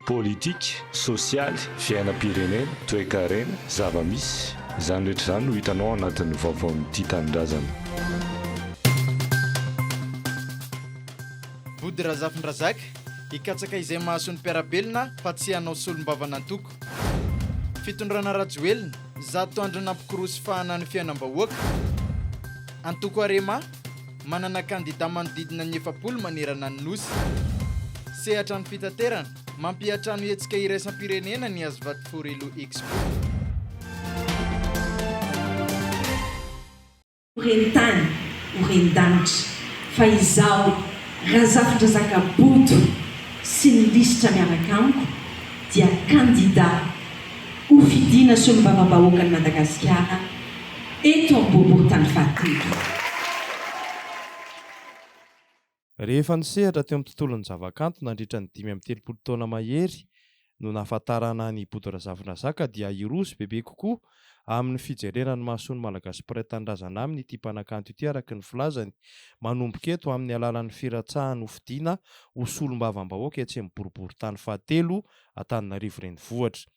Politika, sosialy, fiainam-pirenena, toekarena, zava-misy, izany rehetra izany no hitanao ao anatin'ny vaovaon'ny Tia Tanindrazana. Body Razafindrazaka, hikatsaka izay mahasoa ny mpiara-belona fa tsy hanao solombavan'antoko. Fitondrana Rajoelina, zato andro nampikorosy fahana ny fiainam-bahoaka. Antoko Arema, manana kandida manodidina ny 40 manerana ny Nosy. Sehatra ny fitaterana, mampiantrano hetsika iraisam-pirenena ny Hazovato Forello Expo. Ho ren-tany, ho ren-danitra, fa izaho Razafindrazaka Bodo sy ny lisitra miaraka amiko dia kandida ho fidiana solombavambahoakan'i Madagasikara eto amin'ny boriborintany fahatelo. Rehefa nisehatra teo amin'ny tontolon'ny zavakanto nandritra ny 35 taona mahery no nahafantarana an'i Bodo Razafindrazaka dia hiroso bebe kokoa amin'ny fijerena ny mahasoa ny Malagasy mpiray tanindrazana aminy ity mpanakanto ity araka ny filazany manomboka eto amin'ny alalan'ny firatsahany hofidiana ho solombavambahoaka etsy amin'ny boriborintany fahatelo Antananarivo Renivohitra.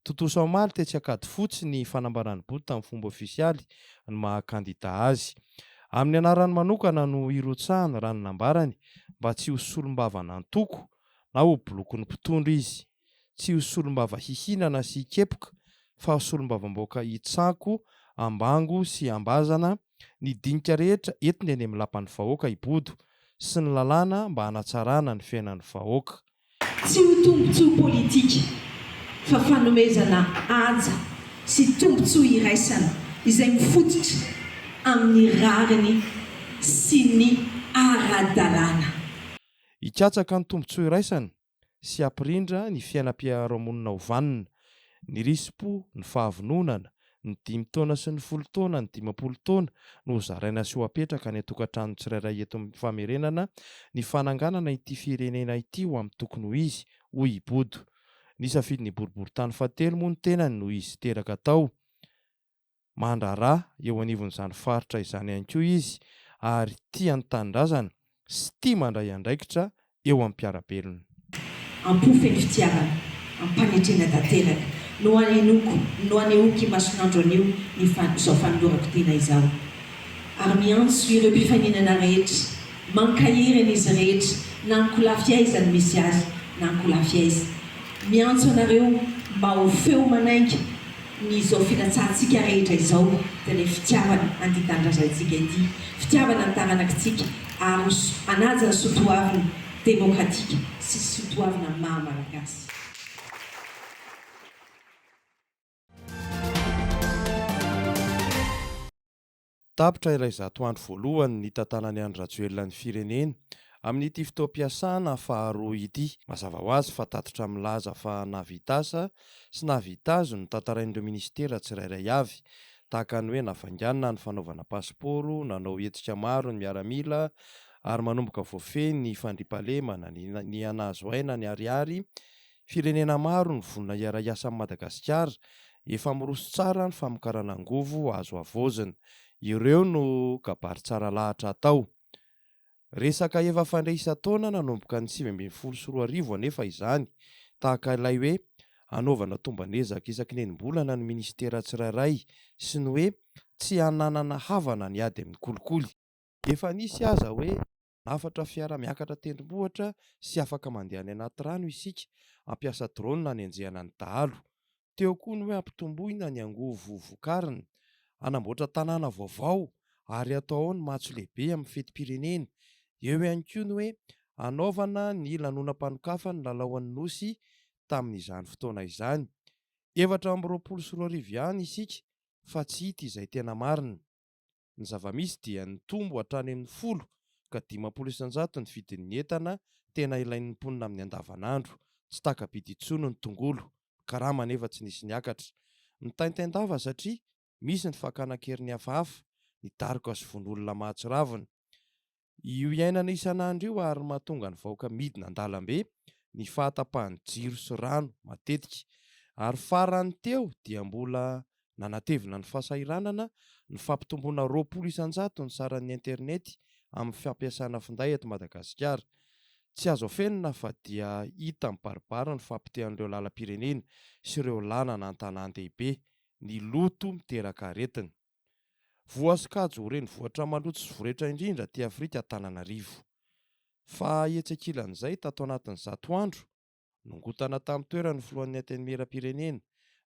Tontosa omaly tetsy Ankadifotsy ny fanambaran'i Bodo tamin'ny fomba ofisialy ny maha kandida azy. Amin'ny anarany manokana no hirotsahany raha ny nambarany mba tsy ho solombavan'antoko na ho bolokin'ny mpitondra izy. Tsy ho solombava hihinana sy hikepoka fa ho solombavambahoaka hitsako ambango sy ambazana ny dinika rehetra entiny eny amin'ny lapan'ny vahoaka i Bodo sy ny lalàna mba hanatsarana ny fiainan'ny vahoaka. Tsy ho tombontsoa politika fa fanomezana haja sy tombontsoa iraisana izay mifototra amin'ny rariny sy ny ara-dalàna. Hikatsaka ny tombontsoa iraisana sy hampirindra ny fiainam-piarahamonina ho vanona, ny risi-po, ny fahavononana, ny dimy taona sy ny folo taona, ny 50 taona no hozaraina sy ho apetraka any an-tokantrano tsirairay eto amin'ny famerenana ny fananganana ity firenena ity ho amin'ny tokony ho izy, hoy i Bodo. Nisafidy ny boriborintany fahatelo moa ny tenany noho izy teraka tao. Mandraharaha eo anivon'izany faritra izany ihany koa izy ary tia ny tanindrazana sy tia mandray andraikitra eo amin'ny mpiara-belona. Am-po feno fitiavana, am-panetrena tanteraka, no anenoko, no anehoako imason'andro anio ny fa, izao fanolorako tena izao. Ary miantso ireo mpifaninana rehetra, mankahery an'izy rehetra, na ankolafy aiza no misy azy, na ankolafy aiza. Miantso anareo mba ho feo manainga ny izao filatsahantsika rehetra izao dia ilay fitiavana an'ity tanindrazantsika ity, fitiavana ny taranakitsika ary ho hanaja ny soatoavina demokratika sy soatoavina maha Malagasy. Tapitra ilay zato andro voalohany nitantanan'i Andry Rajoelina ny firenena amin'ity fotoam-piasana faharoa ity. Mazava ho azy fa tatitra milaza fa nahavita asa sy nahavita azy no tantarain'ireo minisitera tsirairay avy. Tahaka ny hoe nafainganina ny fanaovana pasipaoro, nanao hetsika maro ny miaramila ary manomboka voafehy ny fandriampahalemana, niha-nahazo aina ny ariary Firenena maro no vonona hiara-hiasa amin'i Madagasikara. Efa miroso tsara ny famokarana angovo azo havaozina. Ireo no kabary tsara lahatra atao. Resaka efa fandre isan-taona nanomboka ny 2019 anefa izany, tahaka ilay hoe hanaovana tomban'ezaka isaky ny enim-bolana ny minisitera tsirairay sy ny hoe tsy hananana havana ny ady amin'ny kolikoly. Efa nisy aza hoe Hanafatra fiara miakatra tendrombohitra sy afaka mandeha any anaty rano isika, hampiasa drone hanenjehana ny dahalo. Teo koa ny hoe hampitomboina ny angovo vokarina, hanamboatra tanàna vaovao ary hatao ao ny matso lehibe amin'ny fetim-pirenena. Eo ihany koa ny hoe hanaovana ny lanonam-panokafana ny lalaon'ny Nosy tamin'izany fotoana izany. 2024 ihany isika fa tsy hita izay tena marina. Ny zava-misy dia nitombo hatrany amin'ny folo ka 50% ny vidin'ny entana tena ilain'ny mponina amin'ny andavanandro. Tsy taka-bidy intsony ny tongolo, ny karama anefa tsy nisy niakatra. Mitaintain-dava satria misy ny fakana an-keriny hafahafa, ny daroka sy vono olona mahatsiravina. Io iainana isan'andro io ary mahatonga ny vahoaka midina an-dalambe ny fahatapahan'ny jiro sy rano matetika. Ary farany teo dia mbola nanatevina ny fahasahiranana ny fampitomboana 20% ny saran'ny internet amin'ny fampiasana finday eto Madagasikara. Tsy azo afenina fa dia hita mibaribary ny fahapotehan'ireo lalam-pirenena sy ireo lanana an-tanàn-dehibe, ny loto miteraka aretina. Voasokajy ho renivohitra maloto sy voretra indrindra aty Afrika Antananarivo. Fa etsy ankilan'izay, tato anatin'ny zato andro, nongotana tamin'ny toerany ny filohan'ny Antenimierampirenena,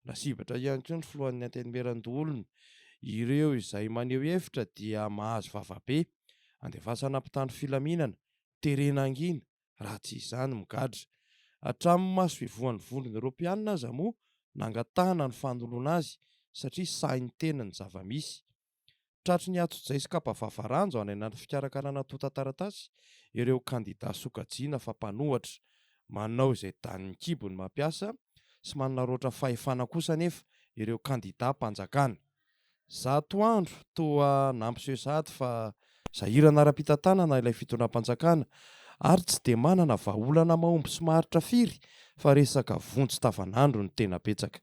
lasibatra ihany koa ny filohan'ny Antenimierandoholona. Ireo izay maneho hevitra dia mahazo vavabe, andefasana mpitandro filaminana, terena hangina, raha tsy izany migadra. Hatramin'ny masoivohon'ny Vondrona Eoropeanina aza moa nangatahana ny fanoloana azy satria sahy niteny ny zava-misy. Tratry ny antsojay sy kapa vavaranjo any anaty fikarakarana antontan-taratasy ireo kandida sokajiana fa mpanohatra. Manao izay danin'ny kibony mampiasa sy manararaotra fahefana kosa anefa ireo kandidam-panjakana. 100 andro toa nampiseho sahady fa sahirana ara-pitantanana ilay fitondram-panjakana ary tsy dia manana vahaolana mahomby sy maharitra firy fa resaka vonjy tavanandro no tena betsaka.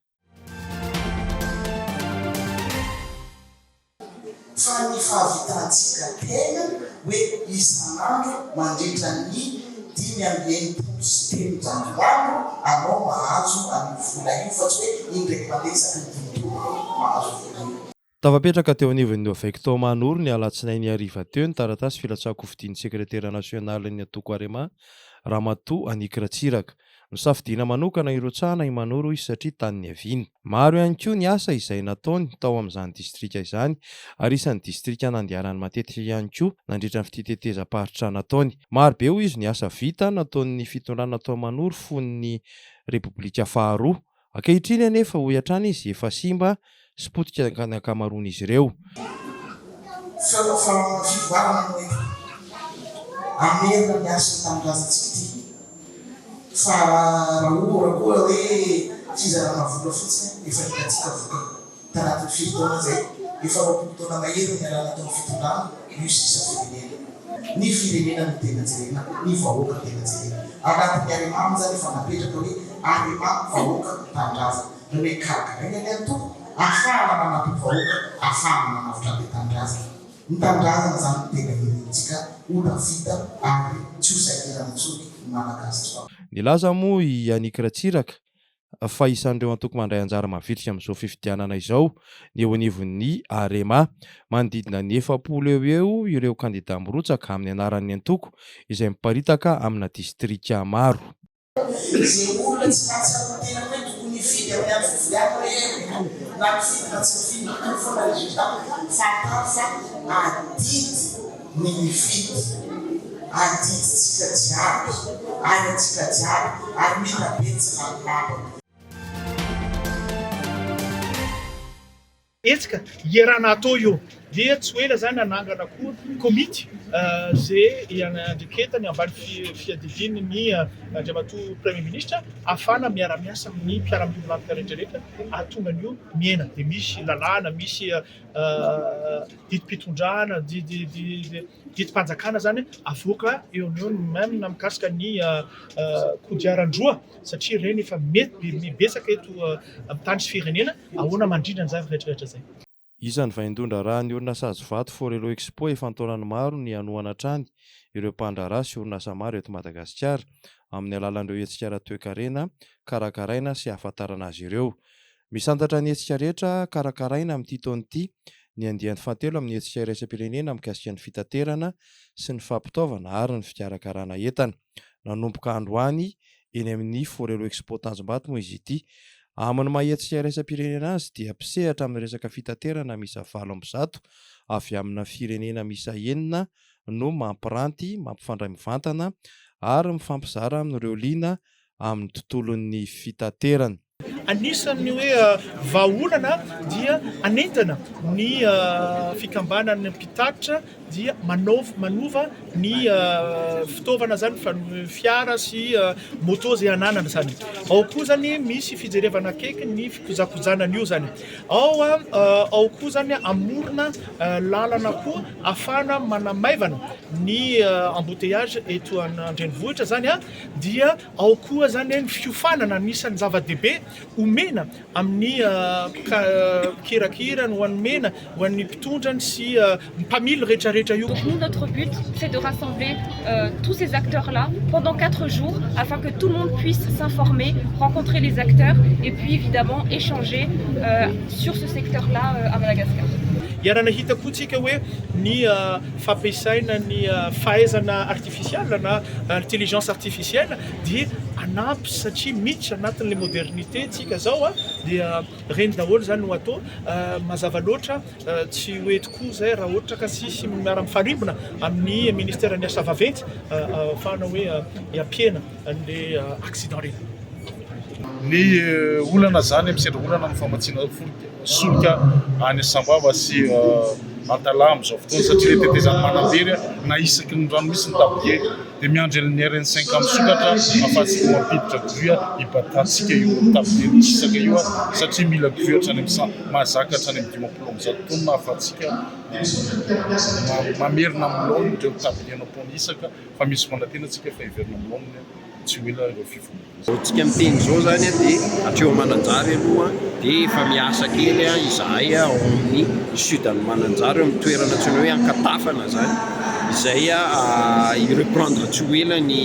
Fa ny fahavitantsika tena hoe isan'andro mandritra ny 365 andro anao mahazo an'io vola io fa tsy hoe indraiky mandeha isaky ny dimy taona anao mahazo vola io. Tafapetraka teo anivon'ny Ovec tao Mahanoro ny alatsinainy hariva teo ny taratasy filatsahan-kofidian'ny sekretera nasionalin'ny antoko Arema, Ramatoa Annick Ratsiraka. Nosafidiana manokana hirotsahana i Manoro izy satria tany niaviany. Maro ihany koa ny asa izay nataony tao amin'izany distrika izany ary isan'ny distrika nandehanany matetika ihany koa nandritra ny fitetezam-paritra nataony. Maro be hoy izy ny asa vita nataon'ny fitondrana tao Manoro fony ny Repoblika faharoa. Ankehitriny anefa, hoy hatrany izy, efa simba sy potika ny ankamaroan'izy ireo. Fa fivoarana no entiko hamerina ny hasin'ny tanindrazantsika ity. Fa raha ohatra koa hoe fizarana vola fotsiny efa hitantsika vokany. Tanatin'ny firy taona izay? Efa 20 taona mahery no nialana tao amin'ny fitondrana, io sisa firenena. Ny firenena no tena jerena, ny vahoaka no tena jerena. Anatin'ny Arema moa izany efa napetraka hoe Arema vahoaka tanindrazana. Ny hoe karakaraina ny antoko, ahafahana manampy ny vahoaka, ahafahana manavotra an'ilay tanindrazana. Ny tanindrazana izany no tena irintsika ho tafita ary tsy ho sahirana intsony ny Malagasy tsy vahoaka. Nilaza moa i Yannick Ratsiraka fa isan'ireo antoko mandray anjara mavitrika amin'izao fifidianana izao ny eo anivon'ny Arema. Manodidina ny 40 eo ho eo ireo kandida mirotsaka amin'ny anaran'ny antoko izay miparitaka amina distrika maro. Izay olona tsy mahatsiaro ny tenany hoe tokony hifidy amin'ny andro fifidianana hoe na mifidy na tsy mifidy mitovy foana résultat, fantaro fa adidy ny mifidy, adidintsika jiaby, ary antsika jiaby, ary mila be tsy lany lamba. Hetsika iarahana atao io dia tsy ho ela zany hanangana koa komity ze iandraiketany ambany fiadidiany ny Andriamatoa Premier Ministre ahafahana miara-miasa amin'ny mpiara-miombon'antoka rehetra rehetra ahatonga an'io mihena dia misy lalàna misy didim-pitondrana, didim-panjakana zany avoaka eo no eo même na mikasika ny kodiaran-droa satria ireny efa mety be betsaka eto amin'ny tany sy firenena, ahoana mandrindra an'izany rehetra rehetra izay. Isan'ny vaindohan-draharahan'ny orinasa Hazovato Forello Expo efa an-taonany maro ny hanohana hatrany ireo mpandraharaha sy orinasa maro eto Madagasikara amin'ny alalan'ireo hetsika ara-toekarena karakaraina sy ahafantarana azy ireo. Misantatra ny hetsika rehetra karakaraina amin'ity taona ity ny andiany fahatelo amin'ny hetsika iraisam-pirenena mikasika ny fitaterana sy ny fampitaovana ary ny fikarakarana entana. Nanomboka androany eny amin'ny Forello Expo Tanjombato moa izy ity. Amin'ny maha hetsika iraisam-pirenena azy dia mpisehatra amin'ny resaka fitaterana miisa 108 avy amina firenena miisa enina no mampiranty, mampifandray mivantana ary mifampizara amin'ireo liana amin'ny tontolon'ny fitaterana. Anisan'ny hoe vahaolana dia hanentana ny fikambanan'ny mpitatitra dia manao manova ny fitaovana zany fiara sy moto izay ananana zany. Ao koa zany misy fijerevana akaiky ny fikojakojana an'io zany. Ao ao koa zany hamorona lalana koa ahafahana manamaivana ny embouteillage eto an-drenivohitra zany dia Ao koa zany ny fiofanana anisan'ny zava-dehibe omena amin'ny mpikirakira, ho an'omena ho an'ny mpitondrany sy mpamily rehetrarehetra io. Donc nous, notre but, c'est de rassembler tous ces acteurs-là pendant 4 jours afin que tout le monde puisse s'informer, rencontrer les acteurs et puis évidemment échanger sur ce secteur-là à Madagascar. Iarana hita koa tsika hoe ny fampiasaina ny fahaizana artificielle na intelligence artificielle dia anampy satria miditra anatin'le modernité tsika zao a dia reny daholo zany no atao. Mazava loatra, tsy hoe tokoa zay raha ohatra ka sisy miara-mifarimbona amin'ny ministère ny asa vaventy ahafahana hoe iampihena an'le accident reny. Ny olana zany, misedra olana ny famatsiana solika any Sambava sy Antalaha am'izao fotoana, satria le tetezany Manambery na isaky ny rano misy ny tablier, dia miandry ny RN5 misokatra ahafahantsika mampiditra grue hibatatsika io tablier misisaka io a, satria mila grue hatrany amin'ny mahazaka hatrany amin'ny 150 tonina ahafahantsika mamerina amin'ny laoniny ireo tablier nataony isaka, fa misy fanantena tsika fa hiverina amin'ny laoniny tsy ho ela ireo fivoana. Tsika miteny zao zany a, dia hatreo Mananjary aloha dia efa miasa kely a izahay ao amin'ny sud any Mananjary, eo amin'ny toerana antsoina hoe Ankatafana zany izay a i-reprendre tsy ho ela ny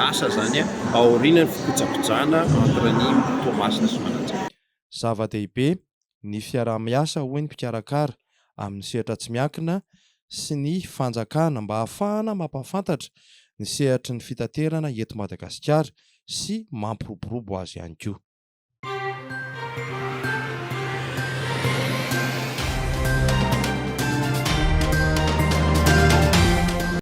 asa zany a aoriana ny fikojakojana entre ny Toamasina sy Mananjary. Zava-dehibe ny fiaraha-miasa, hoy ny mpikarakara, amin'ny sehatra tsy miankina sy ny fanjakana mba hahafahana mampahafantatra ny sehatry ny fitaterana eto Madagasikara sy mampiroborobo azy ihany koa.